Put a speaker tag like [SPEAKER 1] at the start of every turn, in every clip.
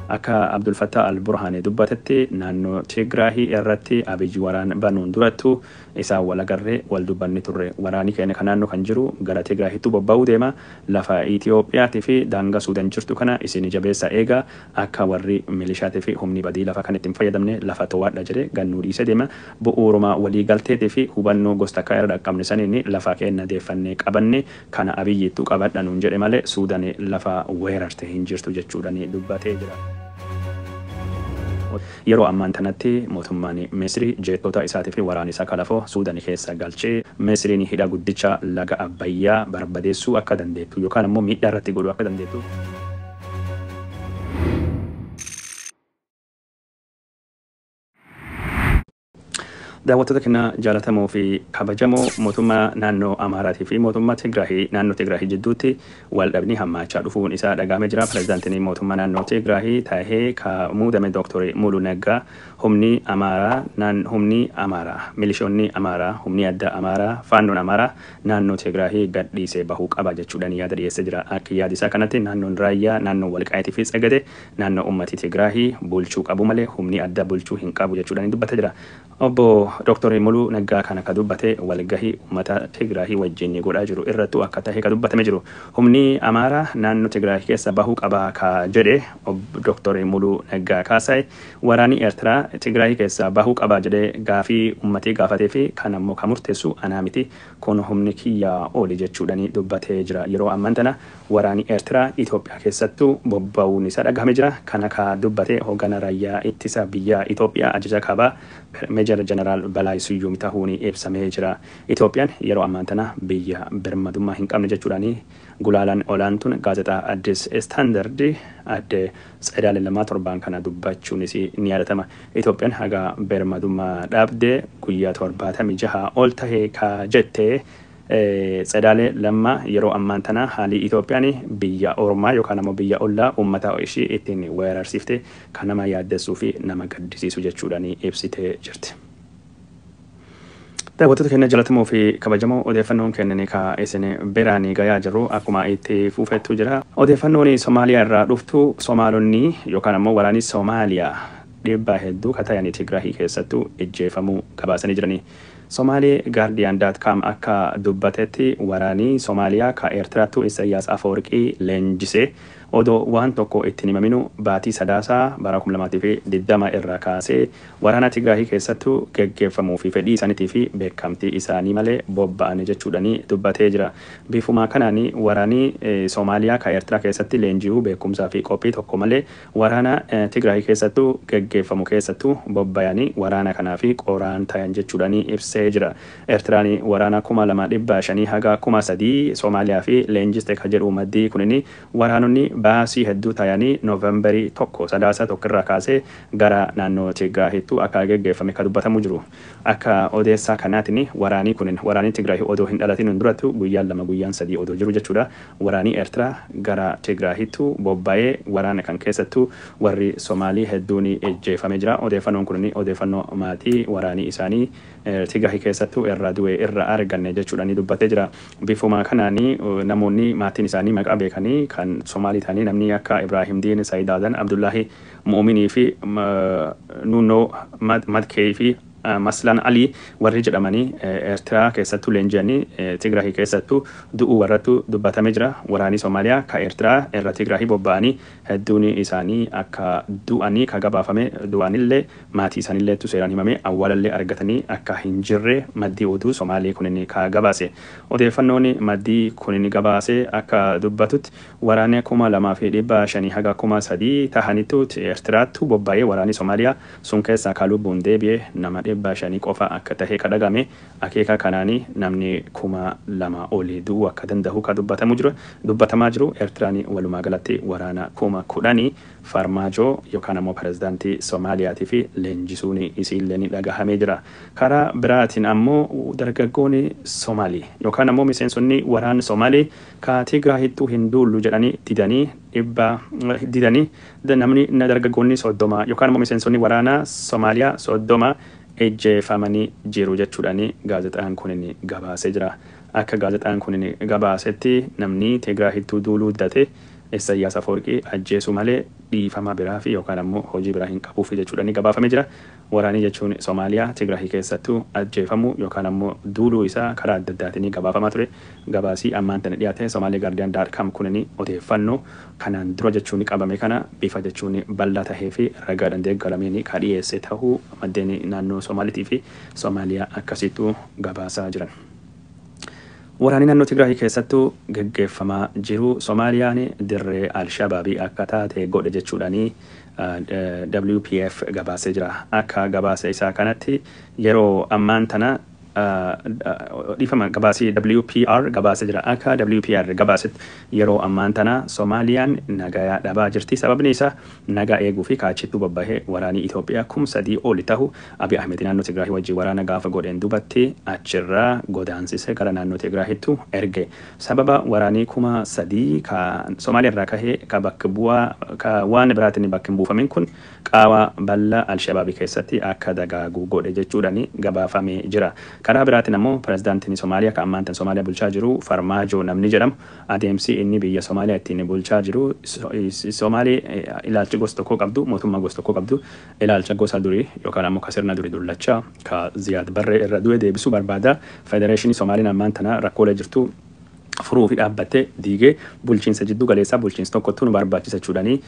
[SPEAKER 1] Akka Abdul Fattah al-Burhaan dubbatetti naannoo Tigraahii irratti Abiyyi waraan banuun durattu isaan wal agarree wal dubbanni turre. Waraanni keenya kan naannoo kan jiru gara Tigraahiitti bobba'uu deema. Lafa Itiyoophiyaatii fi daangaa Suudaan jirtu kana isin jabeessa eegaa akka warri milishaatii fi humni badii lafa kan ittiin fayyadamne lafa to'adha jedhee gannuu dhiisee deema. Bu'uuruma waliigalteetii fi hubannoo gosta akka irra dhaqqabne saniin lafa keenya deeffannee qabanne kana Abiyyittu qabadha nuun jedhe malee Suudaan lafa weerarte hin jirtu jechuudhaan dubbatee jira. Yeroo ammaan tanatti mootummaan Misrii jeettota isaatii fi waraana isaa kalafoo Suudaan keessa galchee Misriin hidha guddicha laga Abbayyaa barbadeessuu akka dandeettu yookaan ammoo miidhaa irratti godhuu akka dandeettu. Daawwattoota keenya jaallatamoo fi kabajamoo mootummaa naannoo Amaaraatii fi mootummaa Tigraahii naannoo Tigraahii jidduutti waldhabni hammaachaa dhufuun isaa dhagahamee jira. Pireezidaantiin mootummaa naannoo Tigraahii taahee ka muudame Dooktor Muluu Naggaa humni Amaaraa humni Amaaraa milishoonni Amaaraa humni adda Amaaraa faannoon Amaaraa naannoo Tigraahii gadhiisee bahuu qaba jechuudhaan yaada dhiyeessee jira. Akka yaada isaa kanatti naannoon Raayyaa naannoo Walqaayitii fi Tsagade naannoo uummati Tigraahii bulchuu qabu malee humni adda bulchuu hin qabu jechuudhaan dubbatee jira. Obbo Dooktor Muluu Naggaa kana ka dubbate walgahii uummata Tigraahii wajjin godhaa jiru irrattu akka tahe ka dubbatame jiru. Humni Amaaraa naannoo Tigraahii keessa bahuu qaba ka jedhe Dooktor Muluu Naggaa kaasa'e waraanni Eertiraa Tigraahii keessa bahuu qaba jedhee gaafii uummatii gaafatee fi kan ammoo ka murteessu anaa miti kun humni kiyyaa oli jechuudhaan dubbatee jira. Yeroo ammaan tana waraanni Eertiraa Itoophiyaa keessattuu bobba'uun isaa dhagahame jira. Kana ka dubbate hoogganaa raayyaa ittisa biyya Itoophiyaa ajaja kaabaa Meejar Jeneraal Balaay Suyyuum ta'uun ibsamee jira. Itoophiyaan yeroo ammaan tana biyya birmadummaa hin qabne jechuudhaan gulaalaan olaantuun gaazexaa Addis Istaandard adde Tsedaale Lammaa torbaan kana dubbachuunis ni yaadatama. Itoophiyaan haga birmadummaa dhabde guyyaa 76 ol tahe ka jette Tsedaale Lammaa yeroo ammaan tana haalli Itoophiyaan biyya ormaa yookaan ammoo biyya ollaa uummata ishii ittiin weerarsiifte kan nama yaaddessuu fi nama gaddisiisu jechuudhaan ibsitee jirti. Daawwattoota keenya jaallatamoo fi kabajamoo odeeffannoon kennanii ka isin biraan gayaa jiru akkuma itti fufettu jira. Odeeffannoon Somaaliyaa irraa dhuftu Somaalonni yookaan ammoo waraanni Somaaliyaa dhiibbaa hedduu ka ta'an Tigraahii keessattuu ijjeefamuu gabaasanii jirani. Somaalee Guardian.com akka dubbatetti waraanni Somaaliyaa ka Eertiraattu Isaayyaas Afawarqii leenjisee odoo waan tokko ittiin himaminu baatii sadaasaa bara 2020 irraa kaasee waraana Tigraahii keessattuu geggeeffamuu fi fedhii isaaniitii fi beekamtii isaanii malee bobba'anii jechuudhaan dubbatee jira. Bifuma kanaan waraanni Somaaliyaa ka Eertiraa keessatti leenji'uu beekumsaa fi qophii tokko malee waraana Tigraahii keessattuu geggeeffamu keessattuu bobba'anii waraana kanaa fi qoraan ta'an jechuudhaan ibsee jira. Eertiraan waraana 2500 haga 3000 Somaaliyaa fi leenjiste ka jedhu maddii kunini waraanonni baasii hedduu ta'anii Noovembarii 1 sadaasa 1 irraa kaasee gara naannoo Tigraahiitti akka geggeeffame ka dubbatamu jiru. Akka odeessaa kanaatiin waraanni kunin waraanni Tigraahii odoo hin dhalatin durattu guyyaan 2 guyyaan 3 odoo jiru jechuudha. Waraanni Eertiraa gara Tigraahiitti bobba'ee waraana kan keessattuu warri Somaalii hedduun ejjeefamee jira. Odeeffannoon kunin odeeffannoo maatii waraanii isaanii Tigraahii keessattuu irraa du'e irraa arganne jechuudhaan dubbatee jira. Bifuma kanaan namoonni maatiin isaanii maqaa beekanii kan Somaalii ta'anii namni akka Ibrahim Diin, Saayid Adan, Abdullahi Mu'uminii fi Nuunoo Madkee fi Maslaan Alii warri jedhamanii Eertiraa keessattuu leenji'anii Tigraahii keessattuu du'uu warrattu dubbatamee jira. Waraanni Somaaliyaa ka Eertiraa irra Tigraahii bobba'anii hedduun isaanii akka du'anii ka gabaafame du'anillee maatii isaaniilleetu seeraan himame awwaalallee argatanii akka hin jirre maddii oduu Somaalii kunin ka gabaase. Odeeffannoon maddii kunin gabaase akka dubbatutti waraanni 2500 haga 3000 tahanittu Eertiraattu bobba'ee waraanni Somaaliyaa sun keessaa ka lubbuun deebi'e nama 500 qofa akka tahe ka dhagame akeeka kanaanii namni 2000 olii du'uu akka danda'u ka dubbatamaa jiru. Eertiraan walumaa galatti waraana 10,000 Farmaajoo yookaan ammoo pireezidaantii Soomaaliyaatii fi leenjisuun isiillee ni dhagahamee jira. Karaa biraatiin ammoo dargaggoonni Soomaalii yookaan ammoo miseensonni waraana Soomaalii ka Tigraahittuu hin duullu jedhanii didanii dhibba didanii namni dargaggoonni 30 yookaan ammoo miseensonni waraana Soomaaliyaa 30 ejjeefamanii jiru jechuudhaan gaazexaan kun gabaasee jira. Akka gaazexaan kun gabaasetti namni Tigraahittuu duuluu didate Isaayyaas Afawarqii ajjeesuu malee dhiifama biraa fi yookaan ammoo hojii biraa hin qabuuf jechuudha ni gabaafamee jira. Waraanii jechuun Somaaliyaa Tigraahii keessattuu ajjeefamuu yookaan ammoo duuluu isaa karaa adda addaatiin gabaafamaa ture. Gabaasii ammaan tana dhiyaate Somaalee Gaardiyaan daat kaam kunini odeeffannoo kanaan dura jechuun qabame kana bifa jechuun bal'aa tahee fi ragaadhaan deeggarameen ka dhiyeesse tahuu maddeen naannoo Somaaliitii fi Somaaliyaa akkasittuu gabaasaa jiran. Waraanni naannoo Tigraahii keessattuu geggeeffamaa jiru Somaaliyaan dirree Alshabaabii akka taate godhe jechuudhaanii WPF gabaasee jira. Akka gabaasa isaa kanatti yeroo ammaan tana, dhiifama, gabaasii WPR gabaasee jira. Akka WPR gabaasetti yeroo ammaan tana Somaaliyaan nagaa dhabaa jirti. Sababni isaa nagaa eeguu fi kaachittuu bobbahee waraanii Itoophiyaa 3000 oli tahu Abiy Ahmed naannoo Tigraahii wajjin waraana gaafa godheen dubatti achirraa godaansise gara naannoo Tigraahittu erge. Sababa waraanii 3000 ka Somaaliyaa irraa kahee ka bakka bu'aa ka waan biraatiin bakka hin buufamin kun qaawaa bal'aa Alshabaabii keessatti akka dagaagu godhe jechuudhaan gabaafamee jira. Karaa biraatiin ammoo pirezidaantiin Somaaliyaa kan ammaan tan Somaaliyaa bulchaa jiru Farmaajoo namni jedhamu, adeemsi inni biyya Somaaliyaa ittiin bulchaa jiru Somaalii ilaalcha gosa tokko qabdu, mootummaa gosa tokko qabdu, ilaalcha gosa durii yookaan ammoo ka sirna durii dullachaa ka Ziyaad Barree irra du'e deebisuu barbaada. Federeeshinii Somaaliin ammaan tana rakkoolee jirtu furuu fi dhaabbattee diigee bulchiinsa jiddu galeessaa, bulchiinsa tokkottu nu barbaachisa jechuudhaanii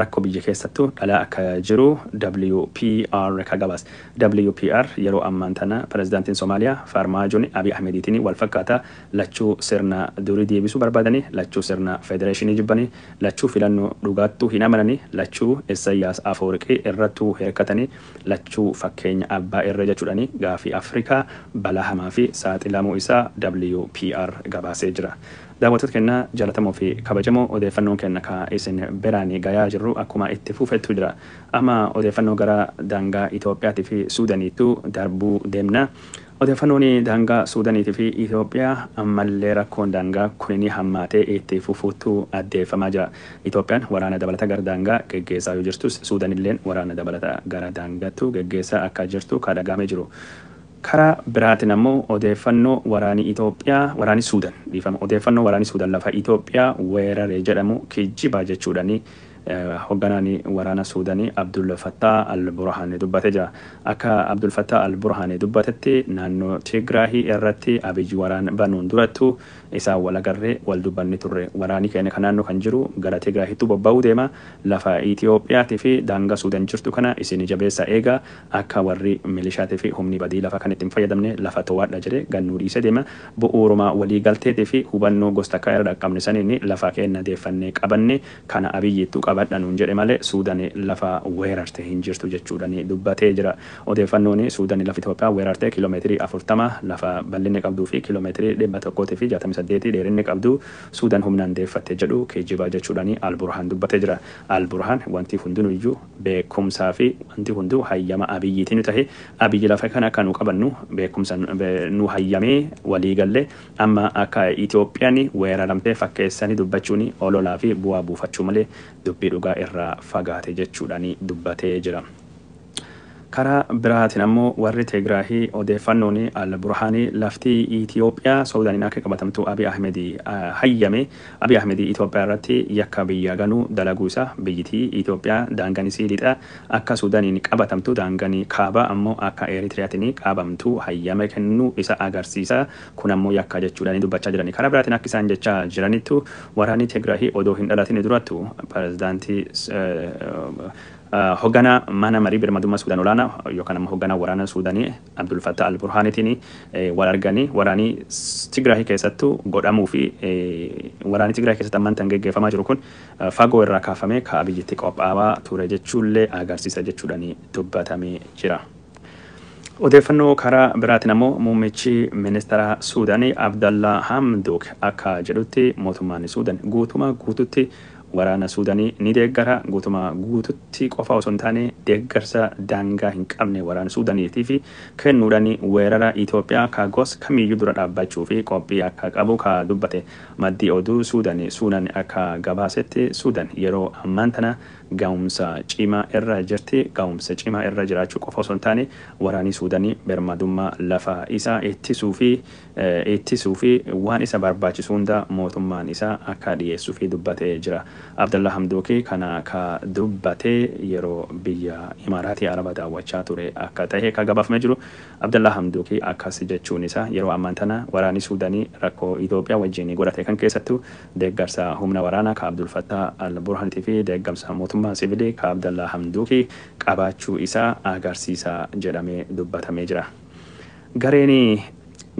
[SPEAKER 1] rakkoo biyya keessattuu dhalaa akka jiru WPR ka gabaas. WPR yeroo ammaan tana pirezidaantiin Somaaliyaa Farmaajoon Abiy Ahmediitiin wal fakkaataa, lachuu sirna durii deebisuu barbaadanii, lachuu sirna federeeshinii jibbanii, lachuu filannoo dhugaattuu hin amananii, lachuu Isaayyaas Afawarqii irrattuu hirkatanii, lachuu fakkeenya abbaa irra jechuudhaanii gaafii Afrikaa balaa hamaa fi saaxilamuu isaa WPR gabaasee jira. Daawwattoota keenya jaallatamoo fi kabajamoo, odeeffannoon keenya ka isin biraanii gayaa jirru akkuma itti fufettu jira. Amma odeeffannoo gara daangaa Itoophiyaatii fi Suudaniittu darbuu deemna. Odeeffannoon daangaa Suudaniitii fi Itoophiyaa ammallee rakkoon daangaa kunini hammaatee itti fufuutu addeeffamaa jira. Itoophiyaan waraana dabalata gara daangaa geggeessaa yoo jirtus, Suudanilleen waraana dabalata gara daangaattu geggeessaa akka jirtu kan dhagahamee jiru. Karaa biraatiin ammoo odeeffannoo waraanii Itoophiyaa, waraanii Suudan, dhiifama, odeeffannoo waraanii Suudan lafa Itoophiyaa weerare jedhamu kijjiba jechuudhaanii hoogganaan waraana Suudanii Abdul Fattah al-Burhaan dubbatee jira. Akka Abdul Fattah al-Burhaan dubbatetti naannoo Tigraahii irratti Abiyyi waraana banuun durattu isaan wal agarree wal dubbanni turre. Waraanni keenya kan naannoo kan jiru gara Tigraahitti bobba'uu deema. Lafa Itoophiyaatii fi daangaa Suudaan jirtu kana isin jabeessa eegaa, akka warri milishaatii fi humni badii lafa kan ittiin fayyadamne lafa to'adha jedhee gannuu dhiisee deema. Bu'uuruma waliigalteetii fi hubannoo gosta akka irra dhaqqabne saniin lafa keenya deeffannee qabanne, kana Abiyyittu qabadha nuun jedhe malee Suudaan lafa weerarte hin jirtu jechuudhaan dubbatee jira. Odeeffannoon Suudaan lafa Itoophiyaa weerarte kiiloomeetirii 40 lafa bal'inni qabduu fi kiiloomeetirii 168 dheerinni qabdu Suudaan humnaan deeffatte jedhu kijibaa jechuudhaan Alburhaan dubbatee jira. Alburhaan wanti hundinuyyuu beekumsaa fi wanti hunduu hayyama Abiyyiitiin tahe, Abiyyi lafa kana akka nu qabannu beekumsa nu hayyamee walii gallee, amma akka Itoophiyaan weeraramtee fakkeessanii dubbachuun ololaa fi bu'aa buufachuu malee dubbii dhugaa irraa fagaate jechuudhaan dubbatee jira. Karaa biraatiin ammoo warri Tigraahii odeeffannoon Al-Burhaanii lafti Itoophiyaa Suudaaniin akka qabatamtu Abiy Ahmed hayyame, Abiy Ahmed Itoophiyaa irratti yakka biyya ganuu dalaguu isaa, biyyittii Itoophiyaa daangaan isii lixa akka Suudaaniin qabatamtu, daangaan kaabaa ammoo akka Eritiriyaatiin qabamtu hayyame kennuu isa agarsiisa. Kun ammoo yakka jechuudhaan dubbachaa jirani. Karaa biraatiin akka isaan jechaa jiranittu waraanni Tigraahii odoo hin dhalatin durattu pirezidaantii hoogganaa mana marii birmadummaa Suudaan olaanaa yookaan ammoo hoogganaa waraana Suudaanii Abdul Fattah al-Burhaaniitiin wal arganii, waraanii Tigraahii keessattuu godhamuu fi waraanii Tigraahii keessatti ammaan tan geggeeffamaa jiru kun fagoo irraa kaafamee ka Abiyyitti qophaa'aa ture jechuullee agarsiisa jechuudhaan dubbatamee jira. Odeeffannoo karaa biraatiin ammoo muummichi ministeera Suudaanii Abdallaa Hamdok akka jedhutti mootummaan Suudaan guutuma guututti waraana Suudaanii ni deeggara. Guutuma guututti qofa osoo hin taane deeggarsa daangaa hin qabne waraana Suudaaniitii fi kennuudhaan weerara Itoophiyaa ka gos kamiyyuu dura dhaabbachuu fi qophii akka qabu ka dubbate. Maddii oduu Suudaanii Suudaan akka gabaasetti Suudaan yeroo ammaan tana ga'umsa cimaa irra jirti. Ga'umsa cimaa irra jiraachuu qofa osoo hin taane waraanni Suudaanii birmadummaa lafa isaa ittisuu fi waan isa barbaachisu hunda mootummaan isaa akka dhiyeessuu fi dubbatee jira. Abdallaa Hamduukii kana ka dubbatee yeroo biyya Imaaraatii Arabaa daawwachaa ture akka ta'e ka gabaafamee jiru. Abdallaa Hamduukii akkas jechuun isaa yeroo ammaan tana waraanni Suudaanii rakkoo Itoophiyaa wajjin godhate kan keessattuu deeggarsa humna waraanaa ka Abdul Fattah al-Burhaanitii fi deeggarsa mootummaa siviilii ka Abdallaa Hamduukii qabaachuu isaa agarsiisa jedhamee dubbatamee jira.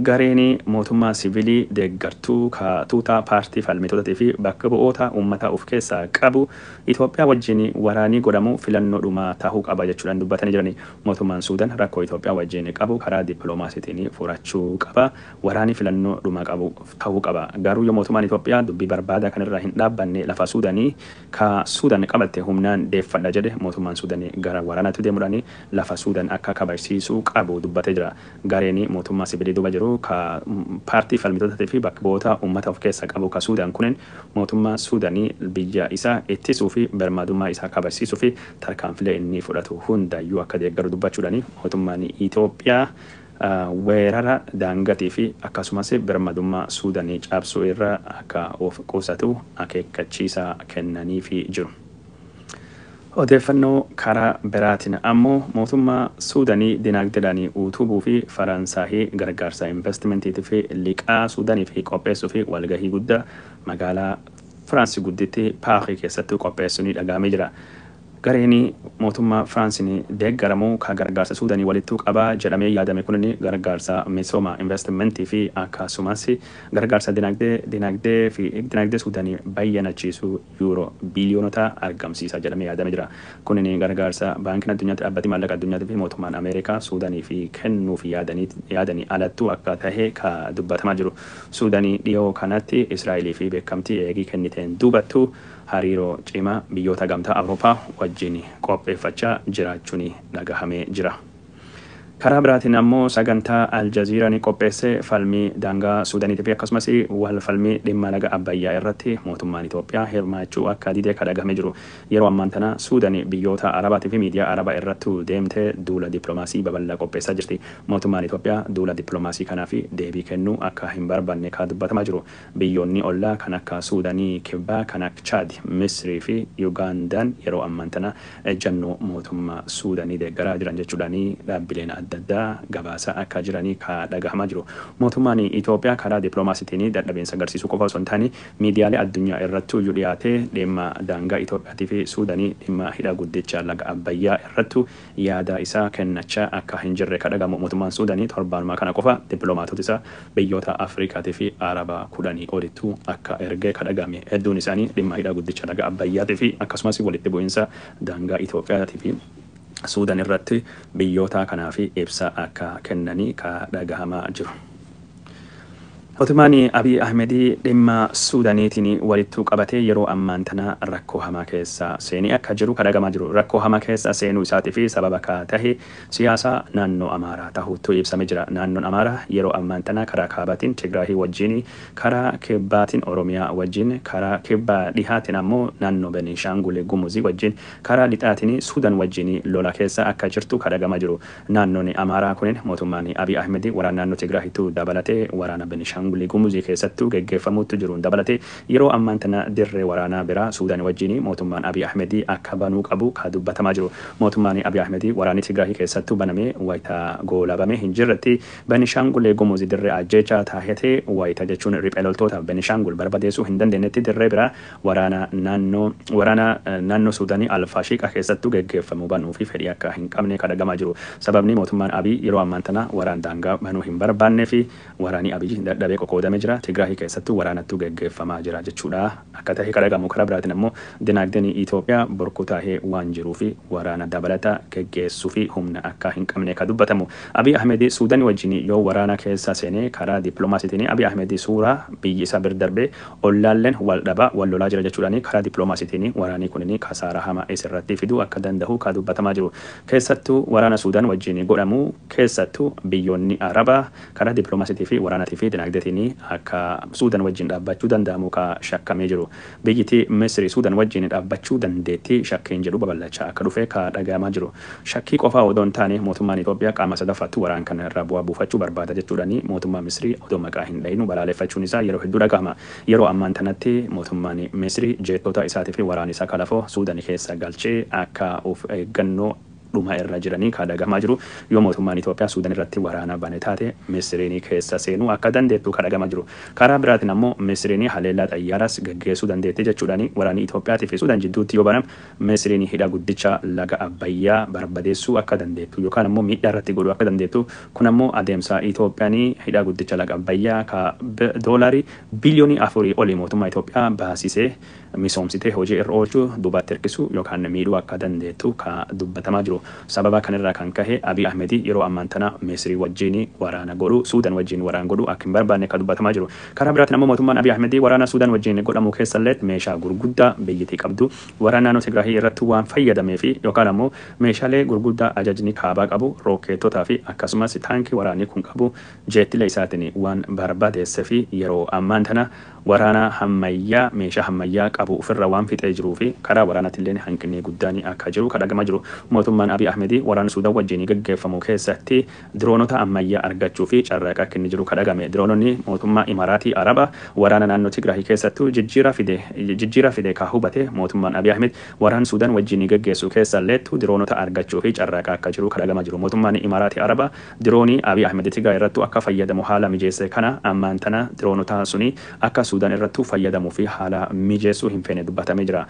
[SPEAKER 1] Gareen mootummaa siviilii deeggartuu ka tuutaa paartii falmitootatii fi bakka bu'oota uummataa of keessaa qabu Itoophiyaa wajjin waraanii godhamu filannoo dhumaa tahuu qaba jechuudhaan dubbatanii jirani. Mootummaan Suudaan rakkoo Itoophiyaa wajjin qabu karaa dippiloomaasiitiin furachuu qaba. Waraanii filannoo dhumaa qabu tahuu qaba. Garuu yoo mootummaan Itoophiyaa dubbii barbaada kanarraa hin dhaabbanne lafa Suudaanii ka Suudaan qabatte humnaan deeffadha jedhe mootummaan Suudaanii gara waraanaatti deemuudhaan lafa Suudaan akka kabajsiisuu qabu dubbatee jira. Gareen mootummaa siviilii duuba jiru ka paartii falmitootatii fi bakka bu'oota uummata of keessaa qabu ka Suudaan kunin mootummaa Suudaanii biyya isaa ittisuu fi birmadummaa isaa kabajsiisuu fi tarkaanfilee inni fudhatu hundayyuu akka deeggaru dubbachuudhaan mootummaan Itoophiyaa weerara daangatii fi akkasumas birmadummaa Suudaanii cabsuu irra akka of qusatu akeekkachiisa kennaniifi jiru. Odeeffannoo karaa biraatiin ammoo mootummaa Suudaanii dinagdeedhaan utubuu fi Faransaayii gargaarsa investimentiitii fi liqaa Suudaanii fi qopheessuu fi walgahii guddaa magaalaa Firaansi gudditti Paarii keessatti qopheessuun dhagahamee jira. Gareen mootummaa Firaansiin deeggaramu ka gargaarsa Suudaanii walittuu qabaa jedhamee yaadame kun gargaarsa misooma investimentii fi akkasumas gargaarsa dinagdee fi dinagdee Suudaanii bayyanachiisu yuuroo biiliyoonota argamsiisa jedhamee yaadamee jira. Kunin gargaarsa baankiin addunyaatti dhaabbatni maallaqa addunyaatti fi mootummaan Ameerikaa Suudaanii fi kennuuf yaadanii alattuu akka tahe ka dubbatamaa jiru. Suudaanii dhiyoo kanatti Israa'elii fi beekamtii eegii kenniteen duubattu hariiroo cimaa biyyoota gamtaa Awurooppaa wajjin qopheeffachaa jiraachuun dhagahamee jira. Karaa biraatiin ammoo sagantaa Aljaziiraan qopheesse falmii daangaa Suudaaniitii fi akkasumas wal falmii dhimma laga Abbayyaa irratti mootummaan Itoophiyaa hirmaachuu akka didee ka dhagahamee jiru. Yeroo ammaan tana Suudaan biyyoota Arabaatii fi miidiyaa Arabaa irratti deemtee duula dippiloomaasii babal'aa qopheessaa jirti. Mootummaan Itoophiyaa duula dippiloomaasii kanaaf deebii kennuu akka hin barbaanne ka dubbatamaa jiru. Biyyoonni ollaa kan akka Suudaanii Kibbaa, kan akka Chaad, Misrii fi Yugaandaan yeroo ammaan tana ejjannoo mootummaa Suudaanii deeggaraa jiran jechuudhaan dhaabbileen adda addaa gabaasa akka jiranii ka dhagahamaa jiru. Mootummaan Itoophiyaa karaa dippiloomaasiitiin dadhabeensa agarsiisuu qofa osoo hin taane miidiyaalee addunyaa irratti iyyuu dhiyaatee dhimma daangaa Itoophiyaatii fi Suudaanii dhimma hidha guddicha laga Abbayyaa irratti yaada isaa kennachaa akka hin jirre ka dhagahamu. Mootummaan Suudaanii torbaanumaa kana qofa dippiloomaatota isaa biyyoota Afrikaatii fi Arabaa 10 olittuu akka ergee ka dhagahame. Hedduun isaanii dhimma hidha guddicha laga Abbayyaatii fi akkasumas walitti bu'iinsa daangaa Itoophiyaatii fi Suudaan irratti biyyoota kanaaf ibsa akka kennanii ka dhagahamaa jiru. Mootummaan Abiy Ahmedii dhimma Suudaaniitiin walittuu qabatee yeroo ammaan tana rakkoo hamaa keessa seenee akka jiru ka dhagahamaa jiru. Rakkoo hamaa keessa seenuu isaatii fi sababa ka tahe siyaasa naannoo Amaaraa tahuutu ibsamee jira. Naannoon Amaaraa yeroo ammaan tana karaa kaabaatiin Tigraahii wajjin, karaa kibbaatiin Oromiyaa wajjin, karaa kibbaa dhihaatiin ammoo naannoo Beniishaangul Gumuzii wajjin, karaa lixaatiin Suudaan wajjin lola keessa akka jirtu ka dhagahamaa jiru. Naannoon Amaaraa kunin mootummaan Abiy Ahmedii waraana naannoo Tigraahiitu dabalatee waraana Beniishaangul Gumuzii keessattuu geggeeffamuutu jiruun dabalatee yeroo ammaan tana dirree waraanaa biraa Suudaan wajjin mootummaan Abiy Ahmedii akka banuu qabu ka dubbatamaa jiru. Mootummaan Abiy Ahmedii waraanni Tigraahii keessattuu banamee wayita goolabamee hin jirretti Beniishaangul Gumuzii dirree ajjeechaa taatee wayita jechuun riphee loltoota Beniishaangul barbadeessuu hin dandeenyetti dirree biraa waraana naannoo Suudaanii Alfaashiiqa keessattuu geggeeffamuu banuu fi fedhii akka hin qabne ka dhagahamaa jiru. Sababni mootummaan Abiy yeroo ammaan tana waraan daangaa banuu hin barbaannee fi waraanni Abiy dadhabee qoqqoodamee jira. Tigraahii keessattuu waraanattuu geggeeffamaa jira jechuudha. Akka ta'e ka dhagahamu. Karaa biraatiin ammoo dinagdeen Itoophiyaa burkutaahee waan jiruu fi waraana dabalata geggeessuu fi humna akka hin qabne ka dubbatamu. Abiy Ahmed Suudaan wajjin yoo waraana keessa seenee karaa dippiloomaasiitiin Abiy Ahmed suuraa biyyi isaa bira darbee ollaalleen wal dhabaa wal lolaa jira jechuudhaan karaa dippiloomaasiitiin waraanni kunin kasaaraa hamaa isirratti fiduu akka danda'u ka dubbatamaa jiru. Keessattuu waraana Suudaan wajjin godhamu keessattuu biyyoonni Arabaa karaa dippiloomaasiitii fi waraanaatii fi dinagdeetiin jetteetiin akka Suudaan wajjin dhaabbachuu danda'amu ka shakkamee jiru. Biyyittii Misri Suudaan wajjin dhaabbachuu dandeettii shakkiin jedhu babal'achaa akka dhufe ka dhagahamaa jiru. Shakkii qofaa odoo hin taane, mootummaan Itoophiyaa qaama sadaffaatti waraan kana irraa bu'aa buufachuu barbaada jechuudhaan mootummaa Misrii odoo maqaa hin dhahinu balaaleffachuun isaa yeroo hedduu dhagahama. Yeroo ammaan tanatti mootummaan Misrii jeettota isaatii fi waraan isaa kalafoo Suudaan keessa galchee akka of eeggannoo dhuma irra jiranii ka dhagahamaa jiru. Yoo mootummaan Itoophiyaa Suudaan irratti waraana bane taate, Misriin keessa seenuu akka dandeettu ka dhagahamaa jiru. Karaa biraatiin ammoo Misriin haleellaa xayyaaras gaggeessuu dandeetti jechuudhaan waraanni Itoophiyaatii fi Suudaan jidduutti yoo banam, Misriin hidha guddicha laga Abbayyaa barbadeessuu akka dandeettu yookaan ammoo miidhaa irratti godhuu akka dandeettu, kun ammoo adeemsa Itoophiyaan hidha guddicha laga Abbayyaa ka $4 biliyoonii olii mootummaa Itoophiyaa baasisee misoomsitee hojii irra oolchuu duubatti hirkisuu yookaan miidhuu akka dandeettu ka dubbatamaa jiru. Sababa kanarraa kan kahe Abiy Ahmed yeroo ammaan tana Misrii wajjin waraana godhu, Suudaan wajjin waraana godhu akka hin barbaanne ka dubbatamaa jiru. Karaa biraatiin ammoo mootummaan Abiy Ahmed waraana Suudaan wajjin godhamu keessallee meeshaa gurguddaa biyyittii qabdu waraana naannoo Tigraahii irratti waan fayyadamee fi yookaan ammoo meeshaalee gurguddaa ajajni kaabaa qabu, rookeetotaa fi akkasumas taankii waraanni kun qabu jeettilee isaatiin waan barbadeesse fi yeroo ammaan tana waraana hammayyaa meeshaa hammayyaa qabu ofirra waan fixee jiruu fi karaa waraanaatti illee hanqinni guddaan akka jiru kan dhagamaa jiru. Mootummaan Abiy Ahmed waraana Suudaan wajjin gaggeeffamu keessatti diroonota ammayyaa argachuu fi carraaqa akka inni jiru kan dhagame. Diroononni mootummaa Imaraatii Araba waraana naannoo Tigraahii keessattuu jijjiira fide ka hubate mootummaan Abiy Ahmed waraana Suudaan wajjin gaggeessu keessalleettu diroonota argachuu fi carraaqa akka jiru kan dhagamaa jiru. Mootummaan Imaraatii Araba diroonii Abiy Ahmed Tigraay irrattu akka fayyadamu haala mijeesse kana ammaan tana diroonota suni akka Suudaan irrattu fayyadamuu fi haala mijeessuu hin feene dubbatamee jira.